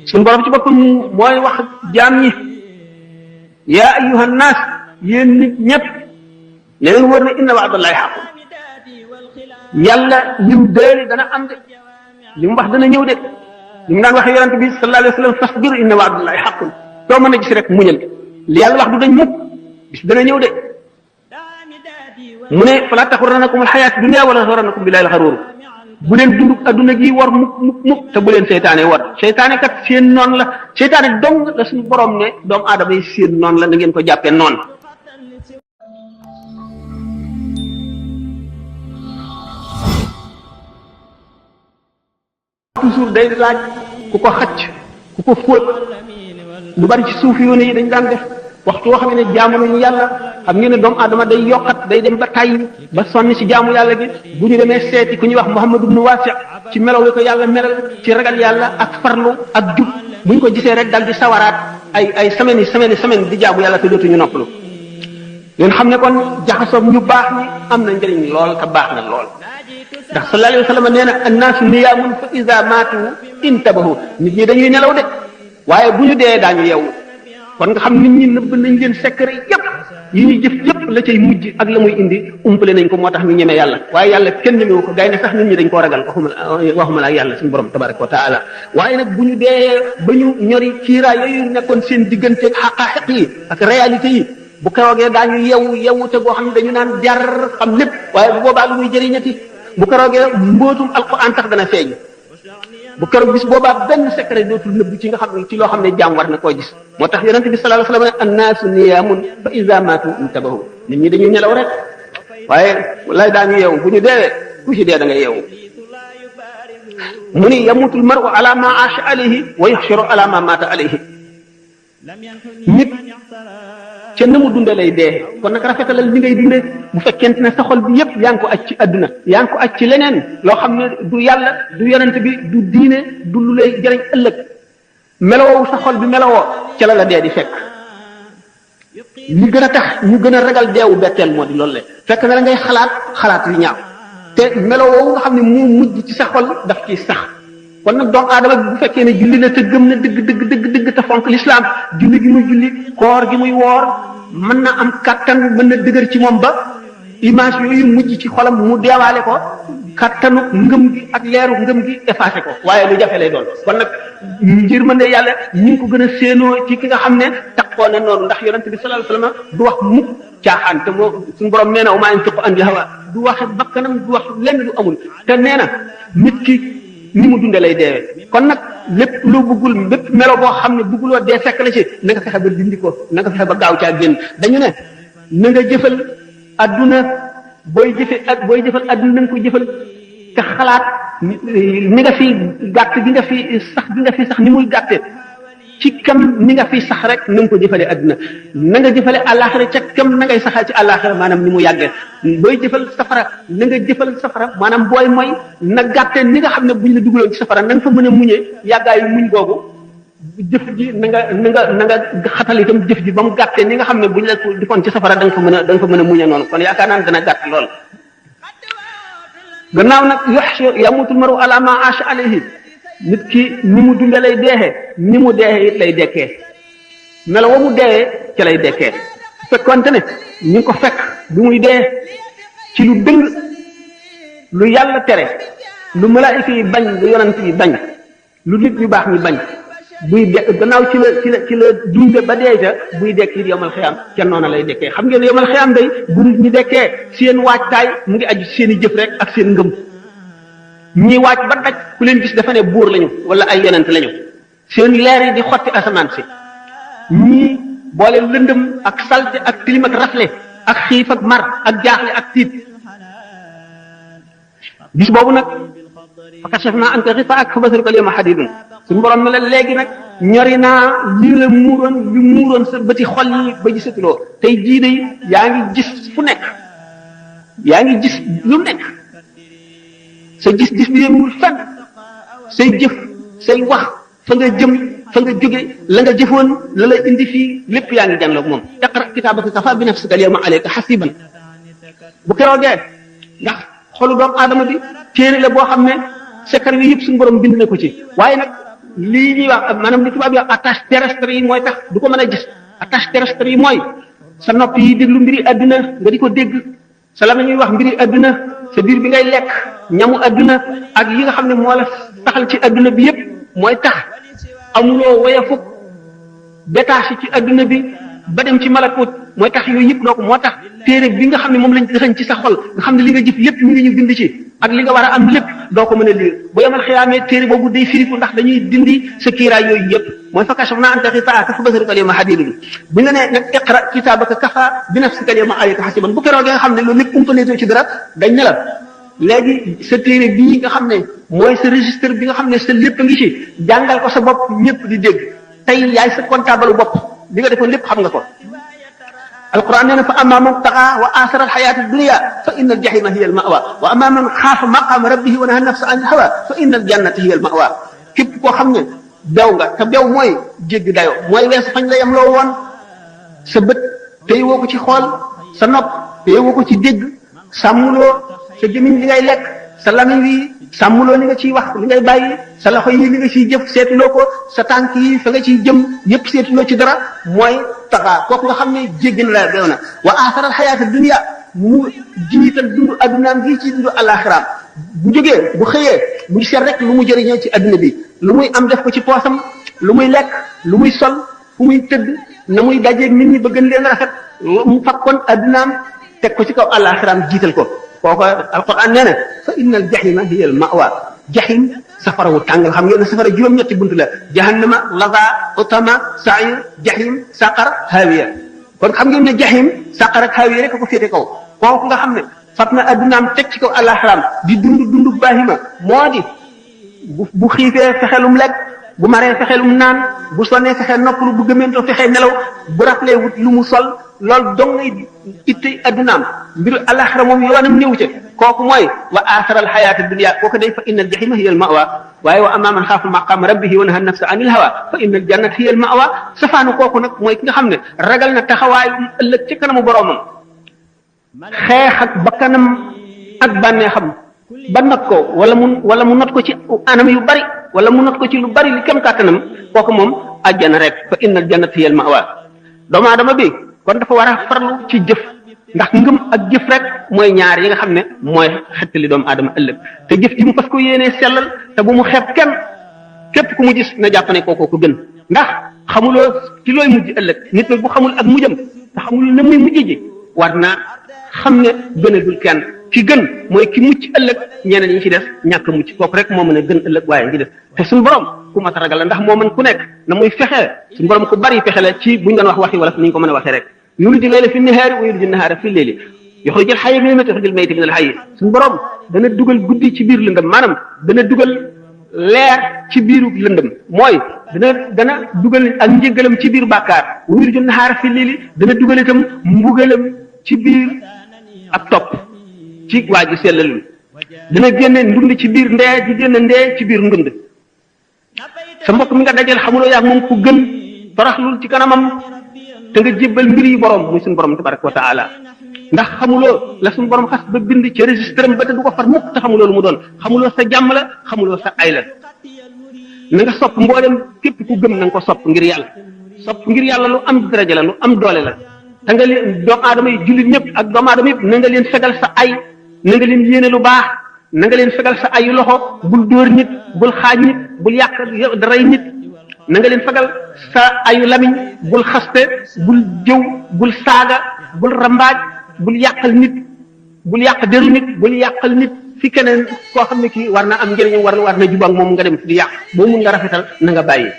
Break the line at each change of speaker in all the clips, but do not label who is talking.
suñu borom ci boppam mooy wax jaam ñi yaa ayyuhan naas yéen nit ñëpp ne leen wër ne inna wa'dallahi haqqun yàlla lim déeli dana am de li mu wax dana ñëw de li mu daan waxee yonent bi sallallahu alayhi wa sallam fasbir inna wa'dallahi haqqun soo mën a gis rek muñal li yàlla wax du dañ mukk bis dana ñëw de mu ne falaa taxurrannakum alxayaatu dunya wala taxurrannakum billaahil xaruur bu leen dund adduna gi war mukk te bu leen seytaane war seytaane kat seen noon la seytaane dong la suñu borom ne doomu aadama yi seen noon la na ngeen ko jàppee noon toujours day laaj ku ko xacc ku ko fóot lu bari ci suuf yoone yi dañ daan def waxtu woo xam ne jaamu nañu yàlla xam ngeen ne doomu aadama day yokkat day dem ba tàyyi ba sonn ci jaamu yàlla gi bu ñu demee seeti ku ñuy wax Muhammad ibn Wasi ci melaw wi ko yàlla melal ci ragal yàlla ak farlu ak jub bu ñu ko gisee rek dal di sawaraat ay semaines yi di jaamu yàlla te dootuñu noppalu leen xam ne kon jaxasoo ñu baax ñi am na njëriñ lool te baax na lool ndax sallallahu alayhi wa sallam nee na annaasu niyaamun fa iza maatu intabahu nit ñi dañuy nelaw de waaye bu ñu dee daañu yeewu kon nga xam nit ñi nëbb nañ leen secret yépp yi ñuy jëf yépp la cay mujj ak la muy indi umpale nañ ko moo tax ñu ñeme yàlla waaye yàlla kenn ñemewu ko gaynde sax nit ñi dañ koo ragal waxuma la ak yàlla suñu borom tabaraka wa taala waaye nag bu ñu dee ba ñu ñori kiiraay yooyu nekkoon seen digganteeg xaqaaxiq yi ak réalité yi bu keroogee daañu yeewu te boo xam ne dañu naan jar xam lépp waaye bu boobaa lu muy jëriñati bu keroogee mbootum alquran tax dana feeñ bu keroog bis boobaa benn secret dootul nëbb ci nga xam ne ci loo xam ne jaam war na koo gis moo tax yonente bi sallallahu alayhi wa sallam annaasu niyaamun fa iza maatu intabahu nit ñi dañuy nelaw rek waaye lay daañu yeewu bu ñu deewee ku ci dee da nga yeewu mu ni yamutul mar'u ala ma aasha alayhi wa yuhsharu ala ma maata alayhi nit ca na mu dunde lay dee kon nag rafetalal li ngay dunde bu fekkente ne sa xol bi yépp yaa ngi ko aj ci àdduna yaa ngi ko aj ci leneen loo xam ne du yàlla du yonent bi du diine du lu lay jëriñ ëllëg melowoo sa xol bi melowoo ca la dee di fekk li gën a tax ñu gën a ragal deewu betteel moo di loolu le fekk na la ngay xalaat yu ñaaw te melowoo nga xam ne moo mujj ci sa xol daf ci sax kon nag doomu aadama bu fekkee ne julli na te gëm na dëgg te fonk l'islam julli gi muy julli koor gi muy woor mën na am kattan mën na dëgër ci moom ba image yooyu mujj ci xolam mu deewaale ko kattanu ngëm gi ak leeru ngëm gi effacé ko waaye lu jafe lay doon kon nag ngir mën ne yàlla ñu ngi ko gën a séenoo ci ki nga xam ne taxoo na noonu ndax yonente bi sallallahu alayhi wasallam du wax mukk caaxaan te moo suñu borom nee na wa maa yantiqu anil hawa du wax bakkanam du wax lenn du amul te nee na nit ki ni mu dunde lay deewee kon nag lépp loo bëggul lépp melo boo xam ne bëgguloo dee fekk la ci na nga fexe ba dindi ko na nga fexe ba gaaw caa génn dañu ne na nga jëfal adduna booy jëfal adduna na nga ko jëfal te xalaat ni nga fi gàtt gi nga fi sax ni muy gàtte ci kam ni nga fi sax rek na nga ko jëfale adduna na nga jëfale àllaaxira ca kam na ngay saxal ci àllaaxira maanaam ni mu yàggee booy jëfal safara na nga jëfal safara maanaam booy mooy na gàtte ni nga xam ne buñ la dugaloon ci safara na nga fa mën a muñee yàggaayu muñ googu jëf ji na nga xatal itam jëf ji ba mu gàtte ni nga xam ne buñ la defoon ci safara da nga fa mën a muñee noonu kon yaakaar naa ne dana gàtt lool gannaaw nag yamutul maru ala ma aasha alayhi nit ki ni mu dunde lay deexee ni mu deexee it lay dekkee melo wa mu deexee ca lay dekkee fekkonte ne ñu ngi ko fekk bi muy dee ci lu dëng lu yàlla tere lu malaayika yi bañ lu yonent yi bañ lu nit ñu baax ñi bañ buy de gannaaw ci la dunde ba dee ca buy dekk it yomal xiyaam ca noona lay dekkee xam ngeen yomal xiyaam day bu nit ñi dekkee seen waajtaay mu ngi aju seen i jëf rek ak seen ngëm ñi waaj ba daj ku leen gis dafa ne buur lañu wala ay yonent lañu seen leer yi di xotti asamaan si ñii boole lëndëm ak salte ak tilim ak rafle ak xiif ak mar ak jaaxle ak tiit bis boobu nag fa kashafnaa anka ghitaa'aka fa basaruka al-yawma hadiidun suñu borom ne la léegi nag ñori naa lii la muuroon sa bëti xol yi ba gisatuloo tey jii de yaa ngi gis fu nekk yaa ngi gis lu nekk sa gis-gis bi yemul fenn say jëf say wax fa nga jëm fa nga jóge la nga jëfoon la la indi fii lépp yaa ngi jànloog moom iqra kitaabaka kafaa bi nafsika al-yawma alayka hasiiban bu keroogee ndax xolu doomu aadama bi téere la boo xam ne secret yi yëpp suñu borom bind na ko ci waaye nag lii ñuy wax maanaam li tubaab yi wax attache terrestre yi mooy tax du ko mën a gis attache terrestre yi mooy sa nopp yi déglu mbiri àdduna nga di ko dégg sa la ñuy wax mbiri àdduna sa biir bi ngay lekk ñamu àdduna ak yi nga xam ne moo la taxal ci àdduna bi yépp mooy tax amuloo woyafuk détaché ci àdduna bi ba dem ci malakut mooy tax yooyu yëpp donc moo tax téere bi nga xam ne moom lañ dëxañ ci sa xol nga xam ne li nga jëf lépp mi ngi ñu bind ci ak li nga war a am lépp doo ko mën a lire bu yemal xiyaamee téere boobu day firiku ndax dañuy dindi sa kiiraay yooyu yëpp mooy fa kashafnaa anka ghitaa'aka fa basarika al-yawma hadiidun bi nga ne nag iqra kitaabaka kafaa bi nafsika al-yawma alayka hasiiban bu keroog nga xam ne loolu lépp umpaneetoo ci dara dañ ne la léegi sa téere bii nga xam ne mooy sa registre bi nga xam ne sa lépp a ngi ci jàngal ko sa bopp ñëpp di dégg tey yaay sa comptable bopp li nga defoon lépp xam nga ko alquran nee na fa amma man taxa wa asara alxayata dunia fa inna aljahima hiya almawa wa amma man xaafa maqama rabbihi wa naha nafsa an alhawa fa inna aljannata hiya almawa képp koo xam ne bew nga te bew mooy jéggi dayo mooy weesu fañ la yem loo woon sa bët téye woo ko ci xool sa nopp téye woo ko ci dégg sàmmuloo sa gémmiñ li ngay lekk sa lamiñ wi sàmmuloo li nga ciy wax li ngay bàyyi sa loxo yi li nga ciy jëf seetuloo ko sa tànk yi fa nga ciy jëm yépp seetuloo ci dara mooy taxaa kooku nga xam ne jéggi na la beew na wa aaxaral xayaata dunya mu jiital dundu addunaam gi ci dundu alaxiraam bu jógee bu xëyee mu seet rek lu mu jëriñoo ci adduna bi lu muy am def ko ci poosam lu muy lekk lu muy sol fu muy tëdd na muy dajeeg nit ñi ba gën leen rafet mu fakkoon addunaam teg ko ci kaw alaxiraam jiital ko kooku alquran nee na fa inna al jahima hiya al mawa jahim safara wu tàngal xam ngeen ne safara juróom-ñetti bunt la jahannama laza utama sair jahim saqar hawiya kon xam ngeen ne jahim saqar ak hawiya rek ko féete kaw kooku nga xam ne fat na addunaam teg ci kaw alaxiraam di dund bahima moo di bu xiifee fexelum lekk bu maree fexelum naan bu sonnee fexe noppalu bu gëmentoo fexe nelaw bu raflee wut lu mu sol loolu dong ngay itte addunaam mbiru alaxira moom yoonam néew ca kooku mooy wa aaxara alxayaata dunya kooku day fa inna aljahima hiya almawa waaye wa amma man xaafa maqaama rabbihi wa naha nafsa anil hawa fa inna aljannata hiya almawa safaanu kooku nag mooy ki nga xam ne ragal na taxawaay ëllëg ci kanamu boroomam xeex ak bakkanam ak bànneexam ba not ko wala mu not ko ci anam yu bari wala mu not ko ci lu bari li kem kàttanam kooku moom àjjana rek fa inna aljannata hiya almawa doomu aadama bi kon dafa war a farlu ci jëf ndax ngëm ak jëf rek mooy ñaar yi nga xam ne mooy xettali doomu aadama ëllëg te jëf ji mu fas ko yéenee sellal te bu mu xeeb kenn képp ku mu gis na jàpp ne kookoo ko gën ndax xamuloo ci looy mujj ëllëg nit nag bu xamul ak mujjam te xamul na muy mujj ji war naa xam ne gënagul kenn ki gën mooy ki mucc ëllëg ñeneen ñi ci des ñàkk mucc kooku rek moo mën a gën ëllëg waaye ngi def te suñu borom ku mat a ragal la ndax moo mën ku nekk na muy fexe suñu borom ku bari fexe la ci buñ doon wax waxi wala ni ñu ko mën a waxee rek yuliju layla fi nahaari wa yuliju nahaara fi leyli yuxrijul hayya minal mayyiti wa yuxrijul mayyita minal hayyi suñu borom dana dugal guddi ci biir lëndëm maanaam dana dugal leer ci biiru lëndëm mooy dana dugal ak njëgalam ci biir bàkkaar wa yuliju nahaara fi leyli dana dugal itam mbugalam ci biir ak topp ci waa ji sellalul dana génne ndund ci biir ndee di génne ndee ci biir ndund sa mbokk mi nga dajal xamuloo yaag moom ku gën toroxlul ci kanamam te nga jébbal mbir yi borom muy suñu borom tabaraka wa taala ndax xamuloo la suñu borom xas ba bind ci registre ba te du ko far mukk te xamuloo lu mu doon xamuloo sa jàmm la xamuloo sa ay la na nga sopp mboolem képp ku gëm na nga ko sopp ngir yàlla sopp ngir yàlla lu am daraja la lu am doole la te nga leen doomu aadama yi jullit ñëpp ak doomu aadama yëpp na nga leen fegal sa ay na nga leen yéene lu baax na nga leen fegal sa ayu loxo bul dóor nit bul xaaj nit bul yàq daray nit na nga leen fegal sa ayu lamiñ bul xaste bul jëw bul saaga bul rambaaj bul yàqal nit bul yàq deru nit bul yàqal nit fi keneen koo xam ne kii war na am njëriñam war na jubak moom nga dem di yàq boo mun nga rafetal na nga bàyyi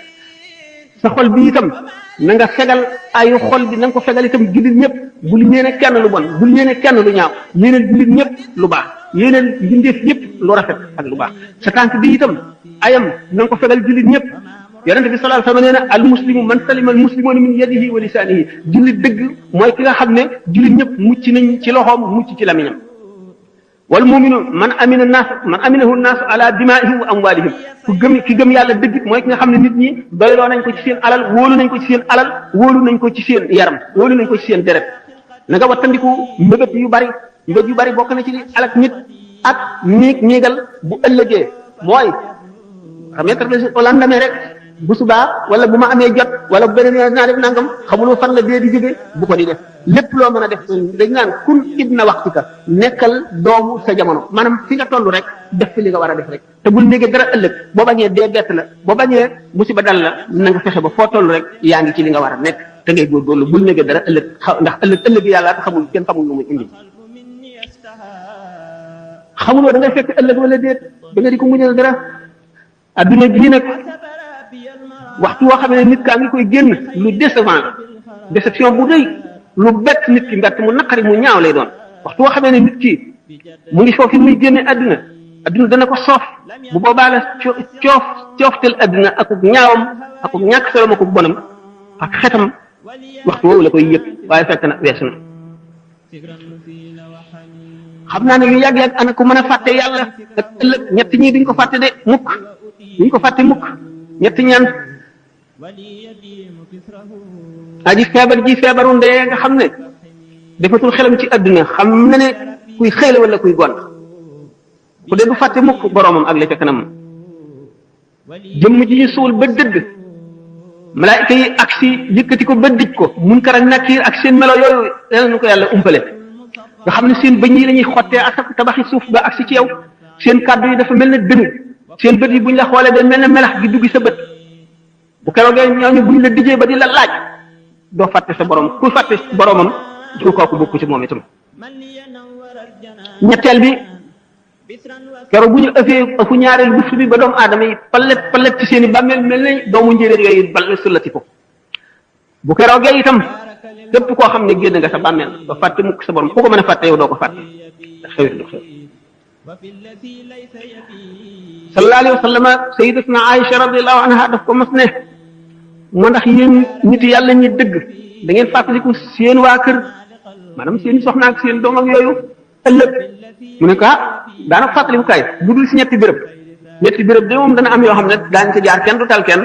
sa xol bi itam na nga fegal ayu xol bi na nga ko fegal itam jullit ñëpp bul yéene kenn lu bon bul yéene kenn lu ñaaw yéeneen jullit ñëpp lu baax yéeneen mbindeef ñëpp lu rafet ak lu baax sa tànk bi itam ayam na nga ko fegal jullit ñëpp yonente bi sallallahu alayhi wasallam nee na al muslimu man salima al muslimuna min yadihi wa lisanihi jullit dëgg mooy ki nga xam ne jullit ñëpp mucc nañ ci loxoom mucc ci lamiñam wal muminu man aminahu naas ala dimaihim wa amwalihim ki gëm yàlla dëgg mooy ki nga xam ne nit ñi doyloo nañ ko ci seen alal wóolu nañ ko ci seen alal wóolu nañ ko ci seen yaram wóolu nañ ko ci seen deret na nga wattandiku mbëbët yu bari bokk na ci li alak nit ak néegal bu ëllëgee mooy remettre au lendemain rek bu subaa wala bu ma amee jot wala bu beneen yoon dinaa def nangam xamuloo fan la dee di jóge bu ko di def lépp loo mën a def dañ naan kun ibna waxtika nekkal doomu sa jamono maanaam fi nga toll rek def fi li nga war a def rek te bul négee dara ëllëg boo bañee dee bett la boo bañee musiba dal la na nga fexe ba foo toll rek yaa ngi ci li nga war a nekk te ngay góorgóorlu bul négee dara ëllëg ndax ëllëg yàlla te xamul kenn xamul lu muy indi xamuloo da ngay fekk ëllëg wala déet da nga di ko muñal dara adduna bii nag waxtu woo xam ne nit kaa ngi koy génn lu décevant la déception bu rëy lu bett nit ki mbett mu naqari mu ñaaw lay doon waxtu woo xamee ne nit ki mu ngi foofu muy génne adduna dana ko soof bu boobaa la cooftel adduna akuk ñaawam akuk ñàkk solom akuk bonam ak xetam waxtu woowu la koy yëg waaye fekk na weesu na xam naa ne lu yàgg-yàgg ana ko mën a fàtte yàlla ak ëllëg ñett ñii duñ ko fàtte de mukk duñ ko fàtte mukk ñett ñaan aji feebar ji feebaru ndee nga xam ne defatul xelam ci àdduna xam na ne kuy xëy la wala kuy gont ku dee du fàtte mukk boroomam ak la ca kanam jëmm ji ñu suul ba dëgg malaayika yi ak si yëkkati ko ba dij ko munkar ak nakiir ak seen melo yooyu yàlla nu ko yàlla umpale nga xam ne seen bëñ yi la ñuy xottee ak tabaxi suuf ba ak si ci yow seen kàddu yi dafa mel ne dëng seen bët yi buñ la xoolee day mel ne melax gi dugg sa bët bu keroogee ñooñu buñ la dijee ba di la laaj doo fàtte sa borom ku fàtte boromam su kooku bokku ci moom itam ñetteel bi keroog bu ñu ëfu ñaareel buftu bi ba doomu aadama yi palet ci seen i bàmmeel mel ne doomu njéeréer yooyu bal sullati ko bu keroogee itam képp koo xam ne génn nga sa bàmmeel ba fàtte mukk sa borom ku ko mën a fàtte yow doo ko fàtte xewit du xew sallallahu alayhi wa sallam sayyidatuna Aïcha radiyallahu anha daf ko mas ne moo ndax yéen nit yàlla ñi dëgg da ngeen fàttaliku seen waa kër maanaam seen soxna ak seen doom ak yooyu ëllëg mu ne ko daanaka fàttaliku kaay bu dul si ñetti béréb de moom dana am yoo xam ne daañu ca jaar kenn du tal kenn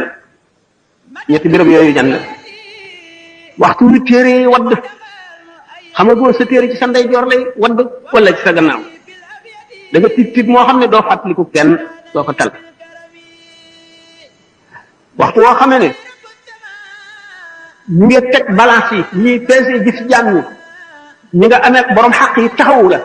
ñetti béréb yooyu jan la waxtu wi téere wadd xam nga boo sa téere ci sa ndeyjoor lay wadd wala ci sa gannaaw da nga tiit moo xam ne doo fàttaliku kenn doo ko tal waxtu woo xamee ne ñu ngi teg balance yi ñuy peese gis jaam ñi nga amee borom xaq yi taxawu la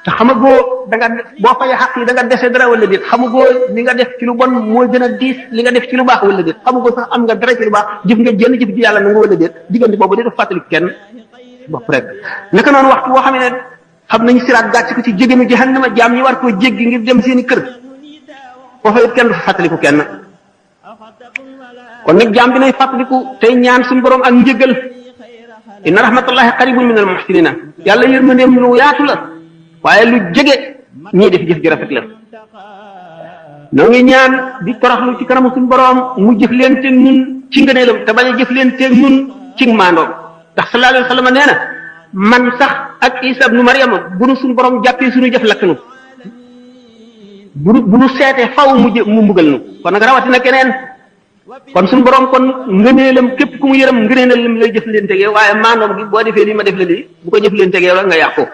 te xamagoo da nga boo fayee xaq yi da nga dese dara wala déet xamagoo li nga def ci lu bon mooy gën a diis li nga def ci lu baax wala déet xamagoo sax am nga dara ci lu baax jëf nga jënn jëf ji yàlla na nga wala déet diggante boobu de def fàttali kenn bopp rek naka noonu waxtu boo xam ne xam nañu siraat gàcc ko ci jégénu jahannama jaam ñi war koo jéggi ngir dem seeni kër foofa it kenn du fa fàttaliku kenn kon nag jaam bi nay fàttaliku tey ñaan suñu borom ak njëgal inna rahmatullahi qaribun min al muhsinina yàlla yërmandeem lu yaatu la waaye lu jege ñii def jëf ji rafet la noo ngi ñaan di toroxlu ci kanamu suñu borom mu jëf leen te ñun ci ngëneelam te bañ a jëf leen te ñun ci maandoom ndax sallallahu alayhi wa sallam nee na man sax ak Isa ibnu Maryama bu nu suñu borom jàppee suñu jëf lakk nu bu nu seetee faw mu mbugal nu kon nag rawatina keneen kon suñu borom kon ngëneelam képp ku mu yërëm ngëneelam lay jëf leen tegee waaye maandoom gi boo defee lii ma def la lii bu ko jëf leen tegee la nga yàqu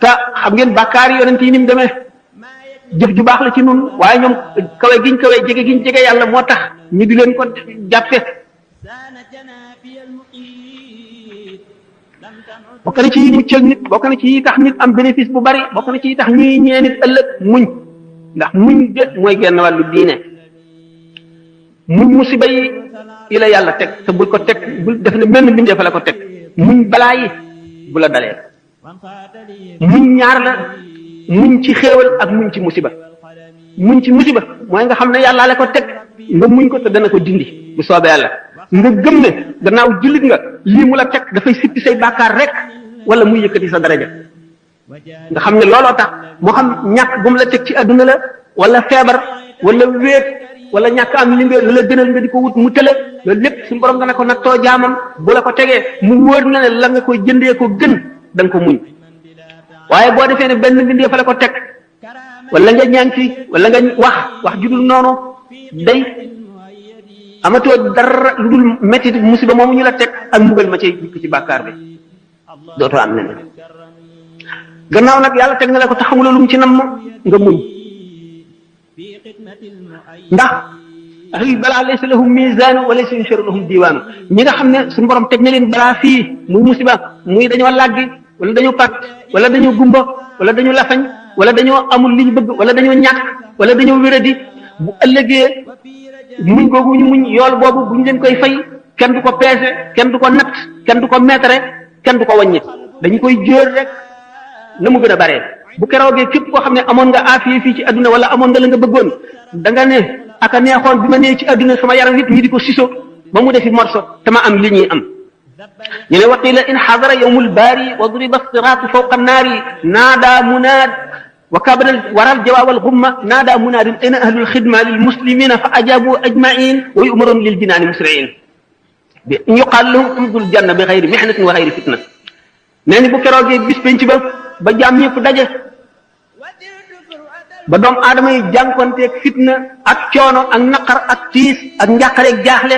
te xam ngeen bàkkaar yi yonent yi ni mu demee jëf ju baax la ci nun waaye ñoom kawe giñ kawe jege giñ jege yàlla moo tax ñu di leen ko jàppe bokk na ci yi muccal nit bokk na ci yi tax nit am bénéfice bu bari bokk na ci yi tax ñuy ñee nit ëllëg muñ ndax muñ de mooy genn wàllu diine muñ musiba yi la yàlla teg te bul ko teg bul def ne benn mbindeef la ko teg muñ balaa yi bu la dalee muñ ñaar la muñ ci xéewal ak muñ ci musiba muñ ci musiba mooy nga xam ne yàlla la ko teg nga muñ ko te dana ko dindi bu soobee yàlla nga gëm ne gannaaw jullit nga lii mu la teg dafay sippi say bàkkaar rek wala muy yëkkati sa daraja nga xam ne looloo tax moo xam ñàkk bu mu la teg ci adduna la wala feebar wala wéet wala ñàkk am li nga la gënal nga di ko wut mu tële loolu lépp suñu borom nga ne ko nattoo jaamam bu la ko tegee mu wóor na ne la nga koy jëndee ko gën da nga ko muñ waaye boo defee ne benn bindee fa la ko teg wala nga ñaan ci wala nga wax judul noonu day amatoo dara lu dul métti musiba moomu ñu la teg ak mbugal ma cay jikk ci bàkkaar bi dootoo am leneen gannaaw nag yàlla teg na la ko taxawuloo lu mu ci nam nga muñ ndax ahlul balaa laysa lahum mizaanu wa laysa yunsharu lahum diwaanu ñi nga xam ne suñu borom teg na leen balaa fii muy musiba muy dañoo làggi wala dañoo pat wala dañoo gumba wala dañoo lafañ wala dañoo amul li ñu bëgg wala dañoo ñàkk wala dañoo wéradi bu ëllëgee muñ googu ñu muñ yool boobu bu ñu leen koy fay kenn du ko peese kenn du ko natt kenn du ko meetare kenn du ko wàññi dañu koy jóor rek na mu gën a baree bu keroogee képp koo xam ne amoon nga aafiya fii ci adduna wala amoon nga la nga bëggoon da nga ne aka neexoon bi ma nee ci adduna sama yaram yëpp ñi di ko siso ba mu defi morso te ma am li ñuy am ñu ne waqila in xadara yawmul baari wa duriba siraatu fawqa naari naada munaad wa kabara waral jawaawal gumma naada munaadin ayna ahlul xidma lil muslimina fa ajabu ajmain wa yumaroon lil jinaani musriin bi yuqaal lahum umdul janna bi xayri mihnatin wa xayri fitna nee ni bu keroogee bis penc ba jaam ñëpp daje ba doomu aadama yi jànkonteeg fitna ak coono ak naqar ak tiis ak njàqareeg jaaxle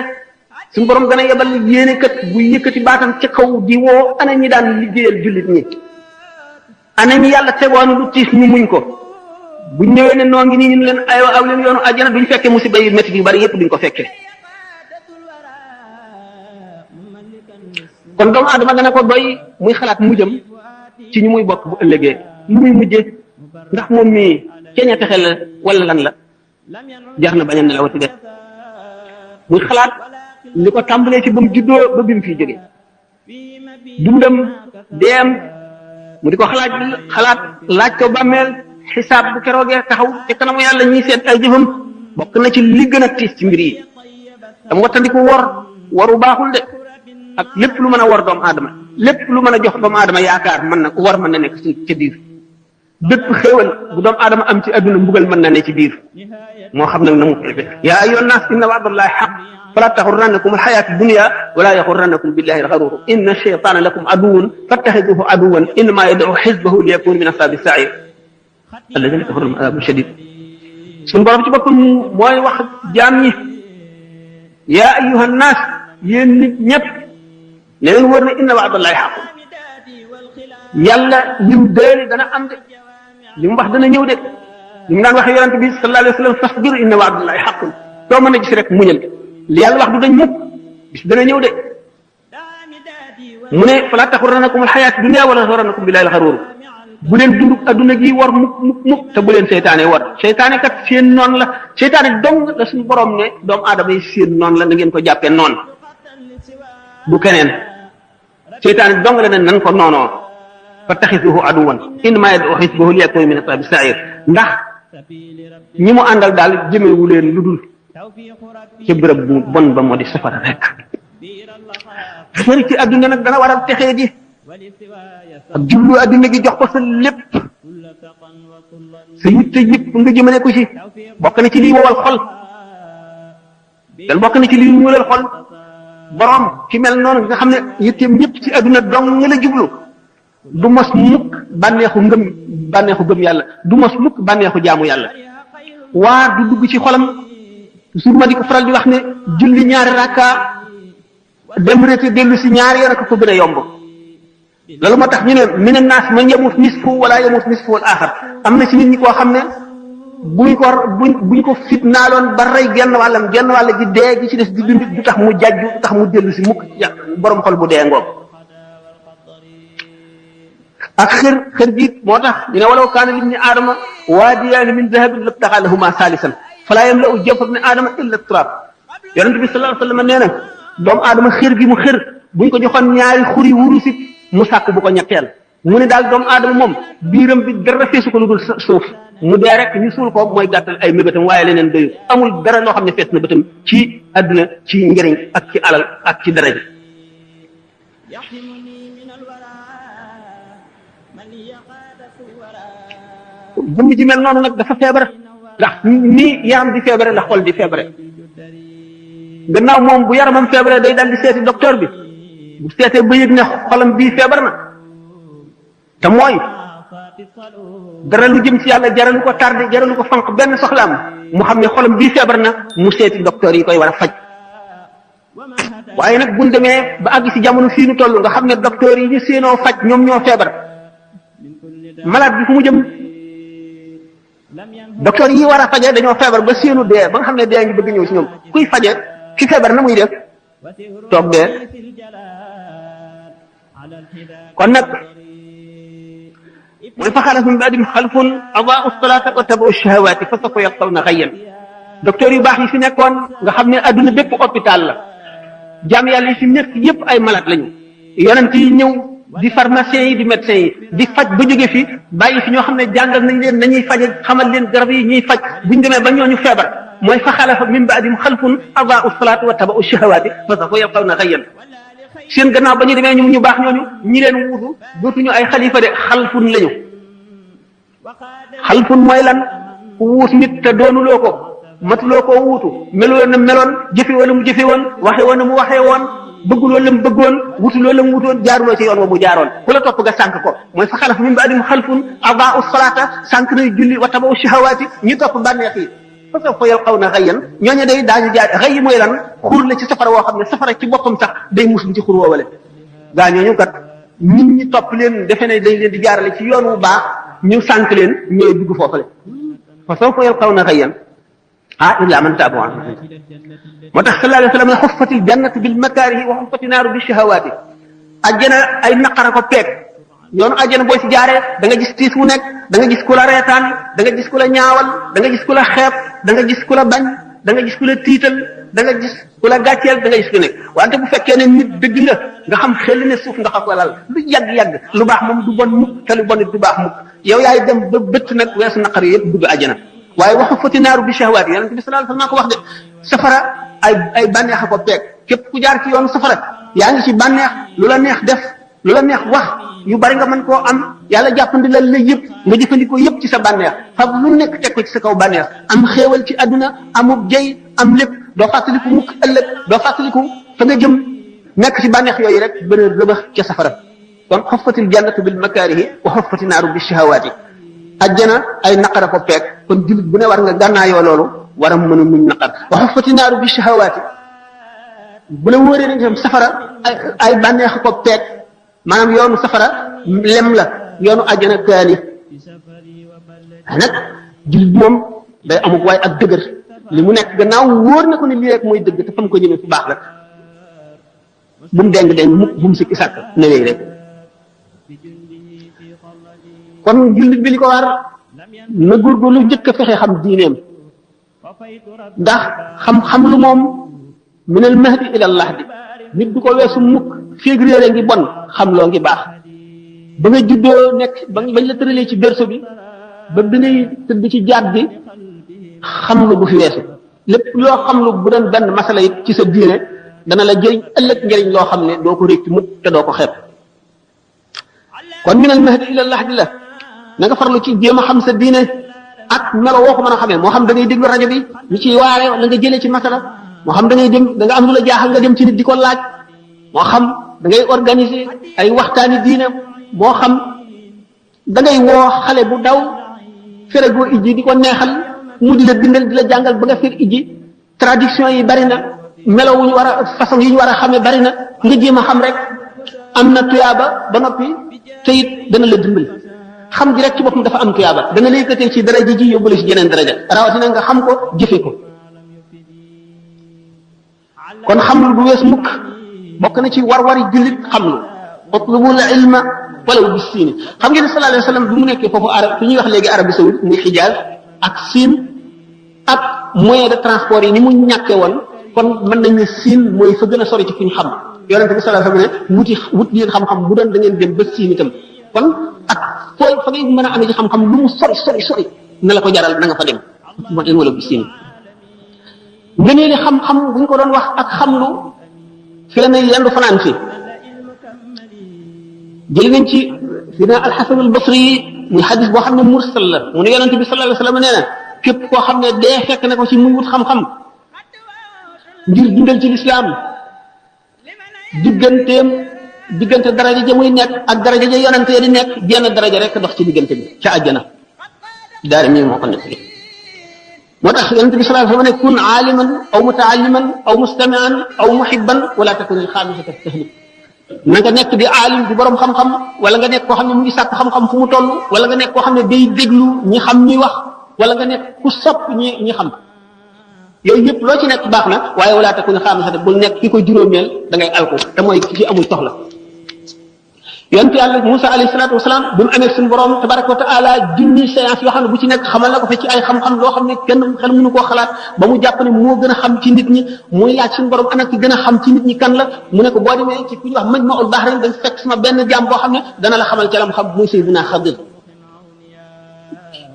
suñu borom gën a yebal yéene kat bu yëkkati baatam ca kaw di woo ana ñi daan liggéeyal jullit ñi ana ñi yàlla tegoon lu tiis ñu muñ ko buñ ñëwee ne noo ngi nii ñu leen aywa aw leen yoonu àjjana duñ fekkee musiba yu métti yu bari yëpp duñ ko fekkee kon doomu aadama dana ko doy muy xalaat mujjam ci ñu muy bokk bu ëllëgee lu muy mujjee ndax moom mii ceeña texe la wala lan la jar na bañ a nelawati de muy xalaat li ko tàmbalee ci ba mu juddoo ba bi mu fiy jóge dundam deem mu di ko xalaat laaj ko bàmmeel xisaab bu keroogee taxaw te kanamu yàlla ñuy seet ay jëfam bokk na ci li gën a tiis ci mbir yi dam wattandiku waru baaxul de ak lépp lu mën a war doomu aadama lépp lu mën a jox doomu aadama yaakaar mën na war mën na nekk ci ca biir bépp xéewal bu doomu aadama am ci adduna mbugal mën na ne ci biir moo xam nag na mu fefe yaa ayyuhan naas inna wa'dallahi haqq fala taxurrannakum alxayaatu dunya wala yaxurrannakum billahi alxaruur inna shaytaana lakum aduwwun fattaxiduhu aduwwan innama yad'u xisbahu liyakunu min ashaabi sa'iir alladina kafaru lahum adaabun shadiid suñu borom ci boppam mooy wax jaam ñi yaa ayyuhan naas yéen nit ñëpp ne leen wër ne inna wa'dallahi haqq yàlla lim déeli dana am de li mu wax dana ñëw de li mu daan waxee yonente bi sallallahu alayhi wa sallam fasbir inna wa'dallahi haqqun soo mën a gis rek muñal li yàlla wax du dañ mukk bis dana ñëw de mu ne fala taxurrannakum alxayaatu dunya wala taxurrannakum billahi alxaruur bu leen dund adduna gi war mukk te bu leen seytaane war seytaane kat seen noon la seytaane dong la suñu borom ne doomu aadama yi seen noon la na ngeen ko jàppee noon bu keneen seytaane dong la ne nan ko noonoo fattaxisuhu aduwan innamaa yad'u xisbahu liyakunu min ashaabi sa'iir ndax ñi mu àndal daal jëmewu leen lu dul ca bërëb bu bon ba moo di safara rek xëri ci adduna nag dana waral texee di ak jublu adduna gi jox ko sa lépp sa yitte yëpp nga jëmale ko ci bokk na ci liy wowal xol dal bokk na ci liy ñuulal xol borom ci mel noonu nga xam ne yitteem yëpp ci adduna dong nga la jublu du mos mukk bànneexu gëm yàlla du mos mukk bànneexu jaamu yàlla waar du dugg ci xolam toujours ma di ko faral di wax ne julli ñaari rakka dem rete dellu si ñaari yoon ak ko gën a yomb loolu moo tax ñu ne mina naas man yamut nisfu wala yamut nisfu al axar am na ci nit ñi koo xam ne buñ ko fitnaaloon ba rey genn wàll gi dee gi ci des di dund du tax mu jàjju du tax mu dellu si mukk borom xol bu dee ngoog ak xër gi moo tax dina walaw kaana libni aadama waadiyaani min dahabin labtaxaa lahumaa saalisan falaa yamla'u jawfa ibni aadama illa turaab yonent bi sallallahu alayhi wa sallam nee na doomu aadama xër gi mu xër buñ ko joxoon ñaari xuri wurusit mu sàkk bu ko ñetteel mu ne daal doomu aadama moom biiram bi dara feesu ko lu dul suuf mu dee rek ñu suul ko mooy gàttal ay mébétam waaye leneen doyu amul dara loo xam ne fees na bëtam ci àdduna ci njëriñ ak ci alal ak ci daraja jëmm ji mel noonu nag dafa feebar ndax nii yaram di feebare la xol di feebare gannaaw moom bu yaramam feebare day dal di seeti docteur bi bu seetee ba yëg ne xolam bii feebar na te mooy dara lu jëm ci yàlla jaralu ko tardé jaralu ko fanq benn soxlaam mu xam ne xolam bii feebar na mu seeti docteur yi koy war a faj waaye nag buñ demee ba àgg ci jamono fii nu toll nga xam ne docteur yi ñu séenoo faj ñoom ñoo feebar malade bi fu mu jëm docteur yi war a faje dañoo feebar ba seenu dee ba nga xam ne dee ngi bëgg ñëw ci ñoom kuy faje ki feebar na muy def toog dee kon nag mooy fa xalafa min ba'dihim xalfun adaa'u salaata wa tabaa'u shahawaati fa sawfa yalqawna ghayyan docteur yu baax yi fi nekkoon nga xam ne adduna bépp hôpital la jaam yàlla yi fi nekk yépp ay malade lañu yonent yi ñëw di pharmaciens yi di médecins yi di faj ba jóge fi bàyyi fi ñoo xam ne jàngal nañ leen nañuy faje xamal leen garab yi ñuy faj buñ demee ba ñooñu feebar mooy fa xalafa min ba'dihim xalfun adaa'u salaata wa tabaa'u shahawaati fa sawfa yalqawna ghayyan seen gannaaw ba ñu demee ñu baax ñooñu ñi leen wuutu dootuñu ay xalifa de xalfun lañu xalfun mooy lan ku wuut nit te doonuloo ko matuloo koo wuutu meloo na meloon jëfe wala mu jëfe woon waxe woon na mu waxee woon bëgguloo la mu bëggoon wutuloo la mu wutoon jaaruloo ci yoon wa mu jaaroon ku la topp nga sànq ko mooy fa xalaf min ba'dihim xalfun adaa'u salaata sànq nay julli wa tabaa'u shahawaati ñi topp bànneex yi fa sawfa yalqawna ghayyan ñooñu day daañu jaar xëy mooy lan xur la ci safara woo xam ne safara ci boppam sax day muslu ci xur woowale gaa ñooñu kat nit ñi topp leen defe ne dañ leen di jaarale ci yoon wu baax ñu sànq leen ñooy dugg foofale fa sawfa yalqawna ghayyan illa man taaba moo tax sallallahu alayhi wa sallam xuffatil jannatu bil makaarihi wa xuffati naaru bi shahawaati ajjana ay naqara ko peeg yoonu ajjana booy si jaaree da nga gis tiis mu nekk da nga gis ku la reetaan da nga gis ku la ñaawal da nga gis ku la xeeb da nga gis ku la bañ da nga gis ku la tiital da nga gis ku la gàcceel da nga gis ku nekk wante bu fekkee ne nit dëgg nga xam xel ne suuf nga xam ko lal lu yàgg-yàgg lu baax moom du bon mukk te lu bon it du baax mukk yow yaay dem ba bëtt nag weesu naqar yëpp dugg ajjana waaye waxu fati naaru bi shahawaat yi yonent bi sallallahu alayhi wasallam ko wax de safara ay bànneex a ko peeg képp ku jaar ci yoonu safara yaa ngi ci bànneex lu la neex def lu la neex wax yu bari nga mën koo am yàlla jàppandi la yëpp nga jëfandikoo yëpp ci sa bànneex fab lu nekk teg ko ci sa kaw bànneex am xéewal ci àdduna amub jëy am lépp doo fàttaliku mukk ëllëg doo fàttaliku fa nga jëm nekk ci bànneex yooyu rek bën a rëbax ca safara kon xuffatil jannatu bil makaarihi wa xuffati naaru bi shahawaat yi ajjana ay naqara ko peeg kon jullit bu ne war nga gànnaayoo loolu war a mën a muñ naqar wa xuffati naaru bi shahawaati bu la wóoree ne tam safara ay bànneex ko peeg maanaam yoonu safara lem la yoonu ajjana kaani nag jullit moom day amuk waaye ak dëgër li mu nekk gannaaw wóor na ko ne lii rek mooy dëgg te fa mu ko ñëmee fu baax la bu mu deng mukk bu mu sikki sàkk newee rek kon jullit bi li ko war na góorgóorlu njëkk a fexe xam diineem ndax xam-xam lu moom minal mahdi ilal lahdi nit du ko weesu mukk féeg réere ngi bon xam loo ngi baax ba nga juddoo nekk bañ la tëralee ci berceau bi ba bi ngay tëdd ci jaat bi xam lu bu fi weesu lépp loo xam lu bu doon benn masala it ci sa diine dana la jëriñ ëllëg njëriñ loo xam ne doo ko récc mukk te doo ko xeeb kon minal mahdi ilal lahdi la na nga farlu ci jéem a xam sa diine ak melo woo ko mën a xamee moo xam da ngay déglu rajo bi ñu ciy waare la nga jëlee ci masala moo xam da ngay dem da nga am lu la jaaxal nga dem ci nit di ko laaj moo xam da ngay organiser ay waxtaani diine moo xam da ngay woo xale bu daw feregoo ijji di ko neexal mu di la bindal di la jàngal ba nga fer ijji tradition yi bari na melo wu ñu war a façon yi ñu war a xamee bari na nga jéem a xam rek am na tuyaaba ba noppi te it dana la dimbali xam gi rek ci boppam dafa am tuyaaba dana la yëkkatee ci daraja ji yóbbale ci jeneen daraja rawatina nga xam ko jëfe ko kon xam lu du wees mukk bokk na ci war-wari jullit xam lu utlubul ilma walaw bis siini xam ngeen ne sallallahu alayhi wa sallam bi mu nekkee foofu arab fi ñuy wax léegi Arabie saoudite muy Hijaz ak Siin ak moyen de transport yi ni mu ñàkkee woon kon mën nañ ne Siin mooy fa gën a sori ci fi ñu xam yonente bi sallallahu alayhi wa sallam ne wut leen xam-xam bu doon da ngeen dem ba Siin itam kon ak fooy fa ngay mën a amee ci xam-xam lu mu sori na la ko jaral na nga fa dem moo leen wala bis siin ngëneeli xam-xam bu ñu ko doon wax ak xamlu fi la ne yendu fanaan fi jëli nañ ci dina alxasan albasri muy xadis boo xam ne mursal la mu ne yonente bi sallallahu alayhi wa sallam nee na képp koo xam ne dee fekk na ko ci muy wut xam-xam ngir dundal ci lislaam diggante daraja ja muy nekk ak daraja ja yonente ya di nekk jenn daraja rek dox ci diggante bi ca àjjana daari mii moo ko nekk moo tax yonente bi sallallahu alayhi wa sallam ne kun aaliman aw mutaalliman aw mustamian aw muhibban wala takun alxaamisata tahlik na nga nekk di aalim di borom xam-xam wala nga nekk koo xam ne mu ngi sàkk xam-xam fu mu toll wala nga nekk koo xam ne day déglu ñi xam ñuy wax wala nga nekk ku sopp ñi xam yooyu yëpp loo ci nekk baax na waaye wala takun xaamisata bul nekk ki ko juróomeel da ngay alko te mooy ki ci amul soxla yonent yàlla Musa alayhi salaatu wasalaam bi mu amee suñu borom tabaraka wa taala junni séance yoo xam ne bu ci nekk xamal na ko fa ci ay xam-xam loo xam ne kenn xel mënu koo xalaat ba mu jàpp ne moo gën a xam ci nit ñi muy laaj suñu borom ana ki gën a xam ci nit ñi kan la mu ne ko boo demee ci ku ñuy wax Majma'ul Bahrayn dañ fekk sama benn jaam boo xam ne dana la xamal ca lam xam muy Sayyidina Xadir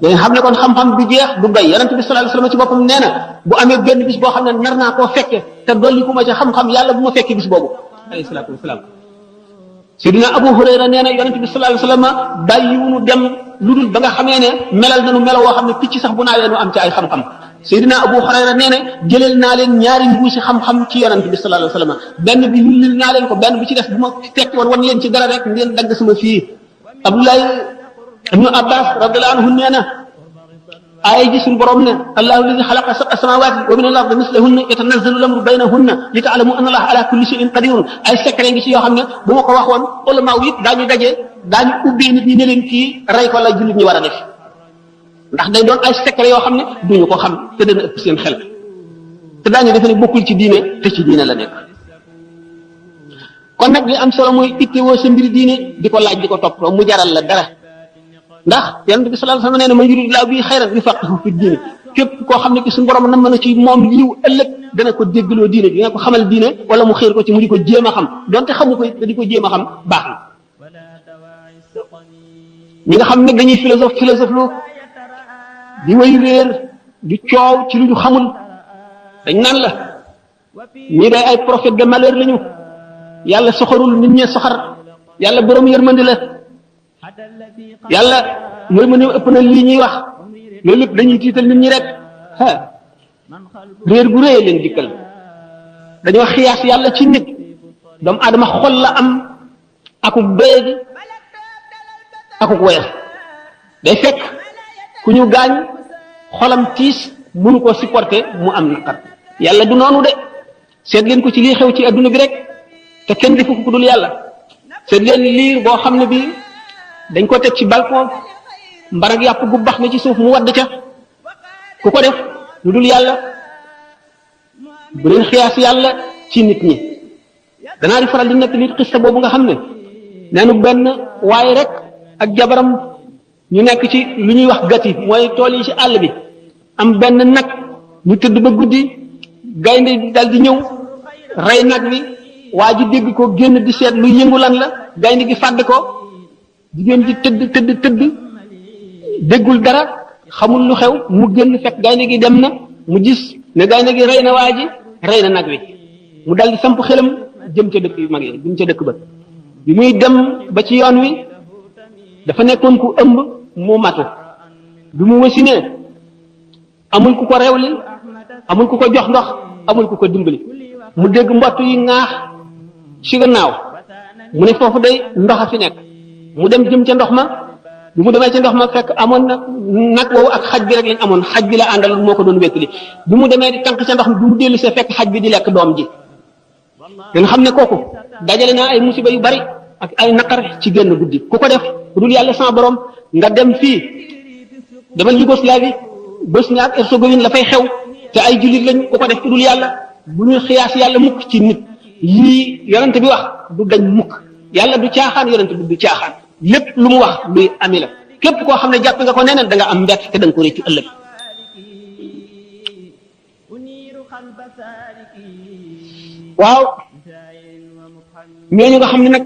dañ xam ne kon xam-xam du jeex du doy yonent bi sallallahu alayhi wasallam ci boppam nee na bu amee benn bis boo xam ne nar naa koo fekke te dolli ku ma ca xam-xam yàlla bu ma fekkee bis boobu alayhi salaatu wasalaam Sidina Abu Hurayra nee na yonent bi sallallahu alayhi wasallam bàyyiwunu dem lu dul ba nga xamee ne melal nañu melo woo xam ne picc sax bu naawee nu am ci ay xam-xam Sidina Abu Hurayra nee na jëleel naa leen ñaari mbuusi xam-xam ci yonent bi sallallahu alayhi wasallam benn bi yullil naa leen ko benn bi ci des bu ma fekki woon wan leen ci dara rek ngeen dagg sama fii Abdullah ibnu Abbas radiyallahu anhu nee na aaya ji suñu borom ne allahu alladi xalaqa sab'a samawati wa min al-ardi mislahunna yatanazzalu al-amru baynahunna li ta'lamu anna allaha ala kulli shay'in qadirun ay secret ngi ci yoo xam ne bu ma ko waxoon ulama yi daañu daje daañu ubbee nit ñi ne leen kii rey ko la jullit ñi war a def ndax day doon ay secret yoo xam ne duñu ko xam te dana ëpp seen xel te daañu defe ne bokkul ci diine te ci diine la nekk kon nag li am solo mooy ittewoo sa mbiri diine di ko laaj di ko toppatoo mu jaral la dara ndax yonent bi sallallahu alayhi wasallam nee na man yuridillahu bihi xayran yufaqihu fi diine képp koo xam ne ki suñu borom nam na ci moom liw ëllëg dana ko déggloo diine dina ko xamal diine wala mu xéer ko ci mu di ko jéem a xam donte xamu ko te di ko jéem a xam baax na ñi nga xam ne dañuy philosophe lu di way réer di coow ci lu ñu xamul dañ naan la ñii day ay prophète de malheur lañu yàlla soxorul nit ñee soxar yàlla borom yërmande la yàlla yërmande ëpp na lii ñuy wax loolu lépp dañuy tiital nit ñi rek réer gu réy leen dikkal dañoo xiyaas yàlla ci nit doomu aadama xol la am akuk doyadi akuk woyal day fekk ku ñu gaañ xolam tiis mënu koo supporter mu am naqar yàlla du noonu de seet leen ko ci lii xew ci adduna bi rek te kenn defu ko ku dul yàlla seet leen liir boo xam ne bi dañ ko teg ci balcon mbarag yàpp gu bax na ci suuf mu wadd ca ku ko def lu dul yàlla bu leen xiyaas yàlla ci nit ñi danaa di faral di nekk nit xista boobu nga xam ne neenu benn waaye rek ak jabaram ñu nekk ci lu ñuy wax gati mooy tool yi ci àll bi am benn nag ñu tëdd ba guddi gaynde dal di ñëw rey nag wi waa ji dégg ko génn di seet lu yëngu lan la gaynde gi fàdd ko jigéen ji tëdd déggul dara xamul lu xew mu génn fekk gaynde gi dem na mu gis ne gaynde gi rey na waa ji rey na nag wi mu dal di samp xelam jëm ca dëkk yu mag yi jëm ca dëkk ba bi muy dem ba ci yoon wi dafa nekkoon ku ëmb mu matu bi mu wasinee amul ku ko rewli amul ku ko jox ndox amul ku ko dimbali mu dégg mbott yi ŋaax ci gannaaw mu ne foofu day ndox a fi nekk mu dem jëm ca ndox ma bi mu demee ca ndox ma fekk amoon na nag woowu ak xaj bi rek lañ amoon xaj bi la àndal moo ko doon wéttali bi mu demee di tànk ca ndox mi bi mu dellu see fekk xaj bi di lekk doom ji nga xam ne kooku dajale naa ay musiba yu bari ak ay naqar ci génn guddi ku ko def ku dul yàlla sama borom nga dem fii demal Yougoslavie Bosnie ak Herzégovine la fay xew te ay jullit lañ ku ko def ku dul yàlla bu ñu xiyaas yàlla mukk ci nit lii yonent bi wax du dañ mukk yàlla du caaxaan yonent bi du caaxaan lépp lu mu wax luy ami la képp koo xam ne jàpp nga ko neneen da nga am mbett te da nga ko réccu ëllëg waaw ñooñu nga xam ne nag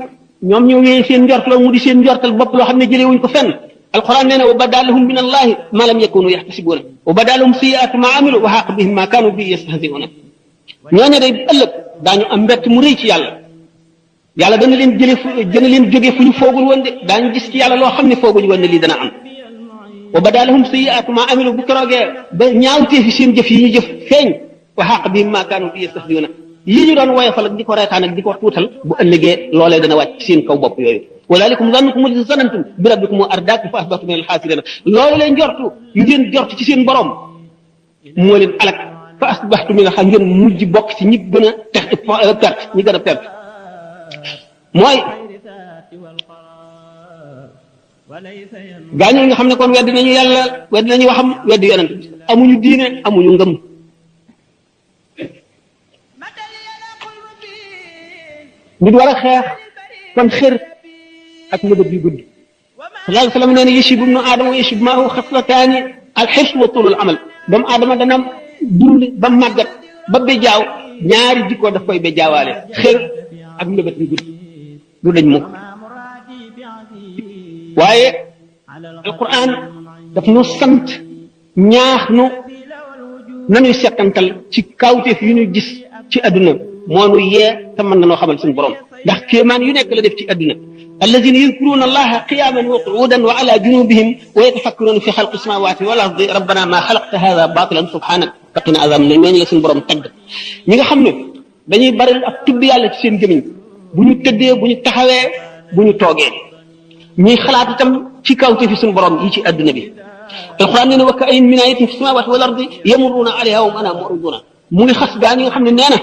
ñoom ñoo wéyee seen njortal mu di seen njortal bopp loo xam ne jëlee wuñ ko fenn alquran nee na wa badalahum min allahi ma lam yakunu yaxtasibuuna wa badalahum siyaatu ma amilu wa xaq bihim ma kaanu bi yastahziuna ñooñu day ëllëg daañu am mbett mu rëy ci yàlla yàlla dana leen jóge fu ñu foogul woon de daañu gis ci yàlla loo xam ne fooguñu woon ne lii dana am wa badalahum siyaatu ma amilu bu keroogee ba ñaawtee fi seen jëf yi ñu jëf feeñ wa xaq bihim ma kaanu bi yastahziuna lii ñu doon woyofal ak di ko reetaan ak di ko tuutal bu ëllëgee loolee dana wàcc seen kaw bopp yooyu walaalikum zannukum allati zanantum bi rabbikum ardaakum fa asbahtum min al-xaasiriin loolu leen jortu ngeen jortu ci seen borom moo leen alak fa asbahtum min al-xaasiriin ngeen mujj bokk ci ñi gën a perte ñi gën a perte mooy gaañu nga xam ne kon weddi nañu yàlla weddi nañu waxam weddi yonent amuñu diine amuñu ngëm nit war a xeex kon xër ak mëbët yu gudd sallallahu alayhi wa sallam nee na yashibu ibnu aadama wa yashibu maahu xaslataani alxirs wa tulul amal doomu aadama dana dund ba màggat ba bejaaw ñaari jikko daf koy bejaawaale xër ak mëbët yu gudd du dañ mukk waaye alquran daf nu sant ñaax nu nanuy settantal ci kawteef yu ñu gis ci adduna moo nu yee te mën na noo xamal suñu borom ndax kéemaan yu nekk la def ci adduna alladina yadkuruna allaha qiyaman wa qu'udan wa ala junubihim wa yatafakkaruna fi xalqi samawati wal ardi rabbana ma xalaqta hada batilan subhanak faqina azab na ñooñu la suñu borom tagg ñi nga xam ne dañuy bari ak tudd yàlla ci seen gémiñ bu ñu tëddee bu ñu taxawee bu ñu toogee ñuy xalaat itam ci kawte fi suñu borom yi ci adduna bi alquran nee na wa ka'ayyin min ayatin fi samawati wal ardi yamurruna alayha wa hum anha mu'riduna mu ngi xas gaa ñi nga xam ne nee na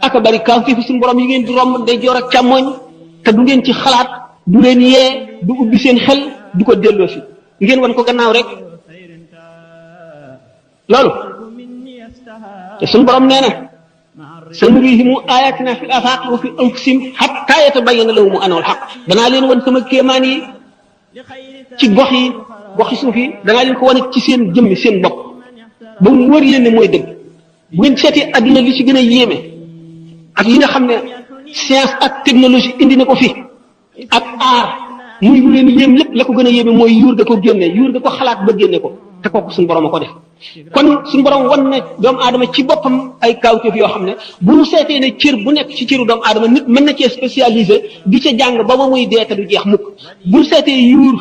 aka bari kawte fi suñu borom yi ngeen di romb day joor ak càmmoñ te du ngeen ci xalaat du leen yee du ubbi seen xel du ko delloo si ngeen wan ko gannaaw rek loolu te suñu borom nee na sanurihimu ayatina fil afaqi wa fi anfusihim hatta yatabayyana lahum annahu al-haqq danaa leen wan sama kéemaan yi ci goxi suuf yi danaa leen ko wane ci seen jëmmi seen bopp ba mu wër leen ne mooy dëgg bu ngeen seetee adduna li ci gën a yéeme ak yi nga xam ne science ak technologie indi na ko fi ak aar muy lu leen yéem lépp la ko gën a yéeme mooy yuur ga ko génne yuur ga ko xalaat ba génne ko te kooku suñu borom a ko def kon suñu borom wan ne doomu aadama ci boppam ay kawteef yoo xam ne bu ñu seetee ne cër bu nekk ci cëru doomu aadama nit mën na cee spécialisé di ca jàng ba ba muy dee te du jeex mukk bu ñu seetee yuur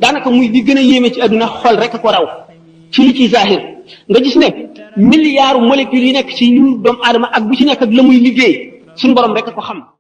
daanaka muy di gën a yéeme ci àdduna xol rek a ko raw ci li ci zahir nga gis ne milliards molécules yi nekk ci yuur doomu aadama ak bu ci nekk ak la muy liggéey suñu borom rek a ko xam